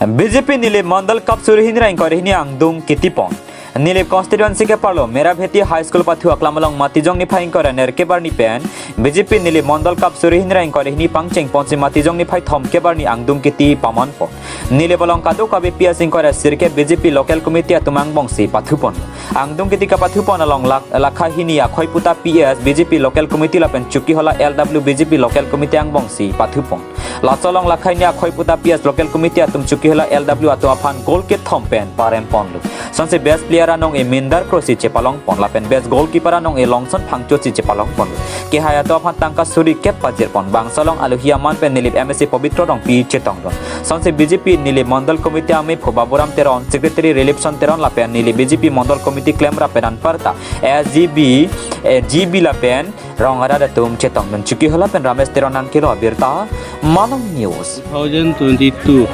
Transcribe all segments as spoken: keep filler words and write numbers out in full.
B J P Nilip Mondol Cup suri hini ra ingkoi ra hini angdung kitipon. Nilip constituency keparlo Merabheti High School pathu aklam along Matijong niphai ingkoi ra nerkep arni pen B J P Nilip Mondol Cup suri hini ra ingkoi ra hini pangchengponsi Matijong niphai thomkep arni angdung kiti pamanpon. Nilip along kadokave P S ingkoi ra sirkep B J P local committee atum angbongsi pathupon. Angdung kiti kapathupon along lak-, lakha hini Akhoiputa P S B J P local committee lapen Chokihola L W B J P local committee angbongsi pathupon. Laso along lakha hini Akhoiputa P S local committee atum Chokihola L W atum aphan goal kethom pen paremponlo. Sonsi best player anong-e Mindar Kro si chepalongpon lapen best goalkeeper anong-e Longson Phangcho si chepalongponlo. Kehai atum aphan tangka suri kep pajirpon. Bangso along alohi aman pen Nilip M A C Pobitro Rongpi chetongdun. Sonsi B J P Nilip Mondol Committee amephu Baburam Teron, Secretary Rilipson Teron lapen Nilip B J P Mondol Committee klemrap pen anparta S G B, eh, G B lapen rong arat atum chetongdun. Chokihola pen Ramesh Teron nangkelo abirta, Malong News. Two thousand twenty-two,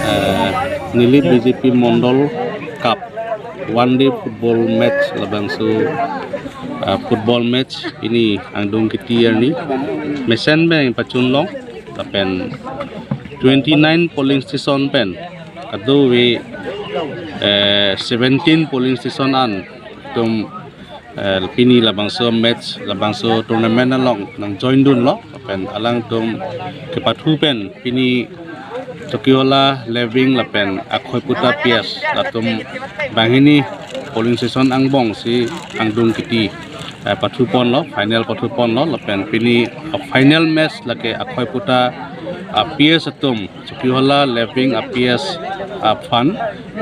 eh, Nilip B J P Mondol Cup one day football match labangso, eh, football match hini angdung kiti arni mesen pen pachunlong lapen twenty-nine polling station pen kadokave, eh, seventeen polling station an atum, eh, pini labangso match, labangso tournament along nangjoindunlo. Lapen alangtum kepathu pen pini Chokihola Leving lapen Akhoiputa P S latum banghini polling station angbongsi angdung kiti, eh, pathuponlo, final pathuponlo. Lapen pini, eh, final match lake Akhoiputa, eh, P S atum Chokihola Leving a P S aphan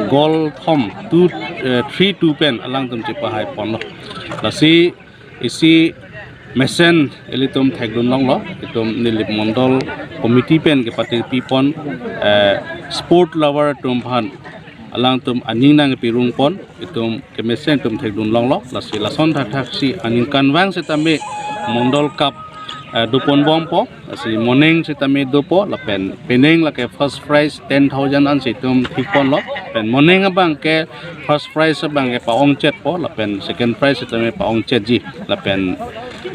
goal thom two, eh, three two pen alangtum chepahaiponlo. Lasi isi mesen ilitum thekdunlonglo, itum Nilip Mondol Committee pen kepatirpipon, eh, sport lover atum aphan alangtum aning nangpirungpon, itum kemesen itum thekdunlonglo. Lasi lason thakthaksi aningkanvang setame Mondol Cup, eh, doponbompo. Lasi moning setame dopo, lapen penang lake first prize ten thousand ansi itum thikponlo. Pen moning abangke first prize abangke pa-ongchetpo, lapen second prize setame pa-ongchetji. Lapen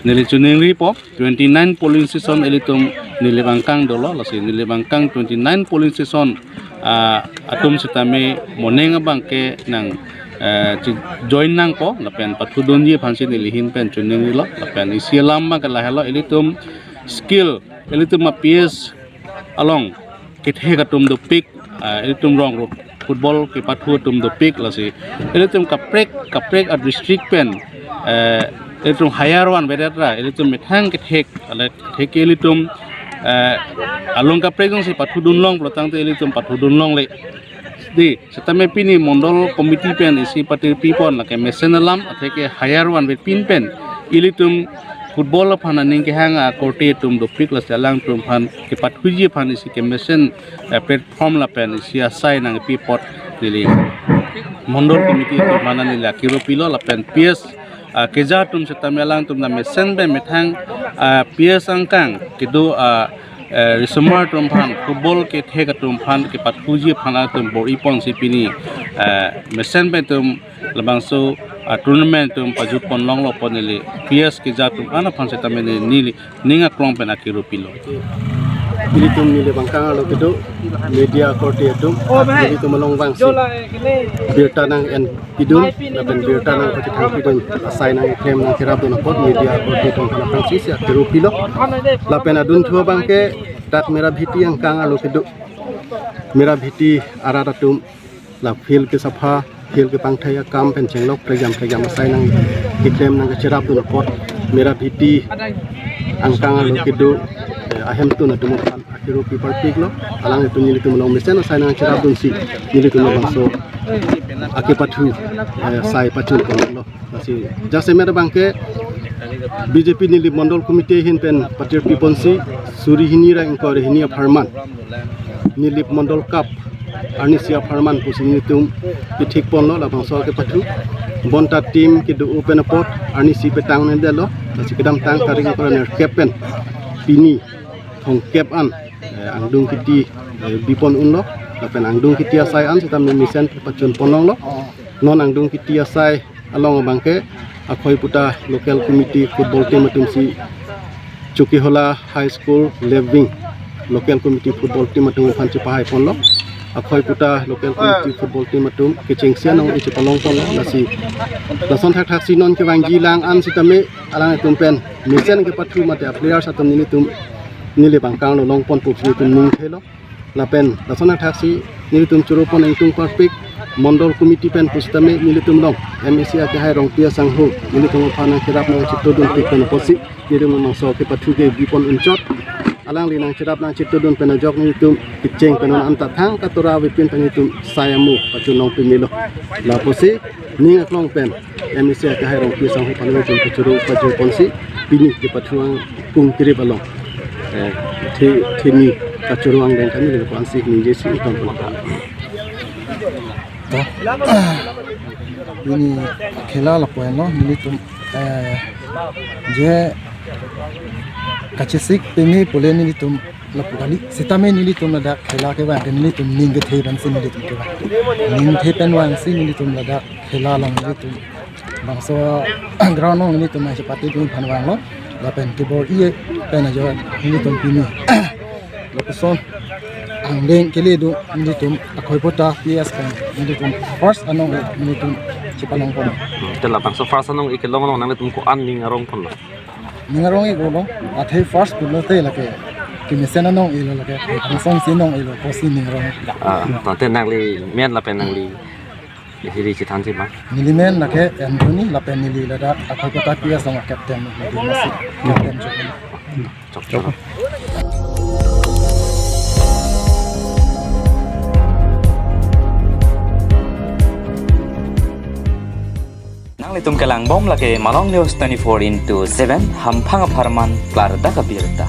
neli choningripo, twenty-nine polling station ilitum Nilip angkang dolo, lasi Nilip angkang twenty-nine polling station, ah, atum setame moning abangke nang, eh, chi-, join nangpo, lapen pathudunji aphansi neli ahin pen choningrilo. Lapen isi alam abangke lahelo, ilitum skill, ilitum a P S along kethek atum dopik, ah, ilitum rong road football kepathu atum dopik. Lasi ilitum kaprek kaprek a district pen, eh, ilitum higher one vedet ra ilitum methang kethek, ale thek ilitum, eh, along kaprek jongsi pathudunlong pulotangte ilitum pathudunlongle. Di, setame pini Mondol Committee pen isi patirpipon lake mesen alam, atheke higher one vetpin pen ilitum football aphan aning kehang akorte atum dopik, lasi alangtum aphan kepathuji aphan isi kemesen, eh, platform lapen isi asai nangpi apot neli Mondol Committee atum aphan neli akiro pilo. Lapen P S, ah, keja atum setame alangtum ta mesen pen methang, ah, P S angkang kedo, ah, eh, risomar atum aphan, football kethek atum aphan kepathuji aphan atum bor-iponsi pini, eh, mesen pen itum labangso, ah, tournament atum pajutponlonglo pu neli P S keja atum an aphan setame neli ning aklong pen akiro pilo. Ilitum Nilip angkang arlo kedo media akorte atum, ilitum along vangsi birta nang-enpidun, lapen birta nangpachethangpidun, asai nangklem nangcherapdun apot media akorte atum aphan aphrangsi isi akiro pilo. Lapen adunthu abangke dak Merabheti angkang arlo kedo, Merabheti arat atum la field kesapha, field kepangthai akam pen chenglok prekjam prekjam asai nangkeklem nangkecherapdun apot Merabheti angkang arlo kedo, eh, ahemtun atum aphan akiro piparpiklo. Alangtum nelitum along mesen asai nangcherapdunsi nelitum labangso akepathu, eh, sai pachunponlo. Lasi jasemet abangke B J P Nilip Mondol Committee ahin pen patirpiponsi suri hini ra ingkoi ra hini apharman Nilip Mondol Cup arnisi apharman pusi nelitum pithikponlo labangso akepathu. Bonta team kedo-o pen apot arnisi petang nedetlo. Lasi kedamtang tarik ingkoi ra nerkep pen pini thomkep an, eh, angdung kiti, eh, bipon unlo. Lapen angdung kiti asai an setame mesen pachunponlonglo. Non angdung kiti asai along abangke Akhoiputa local committee football team atumsi Chokihola High School Leving local committee football team atum aphan chepahaiponlo. Akhoiputa local committee football team atum kechengsi anong-e chepalongponlo. Lasi lason thakthaksi non kevangji lang an sitame alanglitum pen mesen kepathu mate a-players atum nelitum neli bangkang lo longpon pusi nelitum ningthelo. Lapen lason thakthaksi nelitum choro pon ingtung parpik mondol committee pen pusitame nelitum along M A C akehai Rongpi asangho nelitum aphan nangcherap nangchetodunpik pen apotsi nelitum labangso kepathu ke bipon unchot. Alangli nangcherap nangchetodun pen ajok nelitum kecheng pen non anta thang katora avepin pen nelitum sai amu pachunong pemelo. Lapusi ning aklong pen M A C akehai Rongpi asangho aphan nelitum kachoro pajirponsi pini kepathu angkung kerip along, eh, the theni kachoro angdeng kami le pansi ningjesi iton pon. To. Pini khela lapu-an lo nelitum, eh, je kachesik peme pule nelitum lapu kali. Sitame nelitum ladak khela kevang ke nelitum ning kethe pensi nelitum kevang. Ning kethe pen vangsi nelitum ladak khela along nelitum bangso ground along nelitum nangchepatedun aphan vanglo. Lapen kebor-i pen ajok nelitum pini lapuson angdeng keledun nelitum Akhoiputa P S pen nelitum first anong-e nelitum chepalongpon. Hmm, te labangso first anong-e kelong along nanglitum ko-an ning arongponlo? Ning arong-e kolo, athe first pulote lake kemesen anong-e lo lake, angsong si anong-e lo pusi ning arong. Ah, tangte nangli men lapen nangli hiri chethanji ma? Neli men lake Anthony lapen neli ladak Akhoiputa P S along captain, neli masi captain chok. Chok, chok. Nanglitum kelangbom lake Malong News twenty-four into seven, hamphang apharman klardak abirta.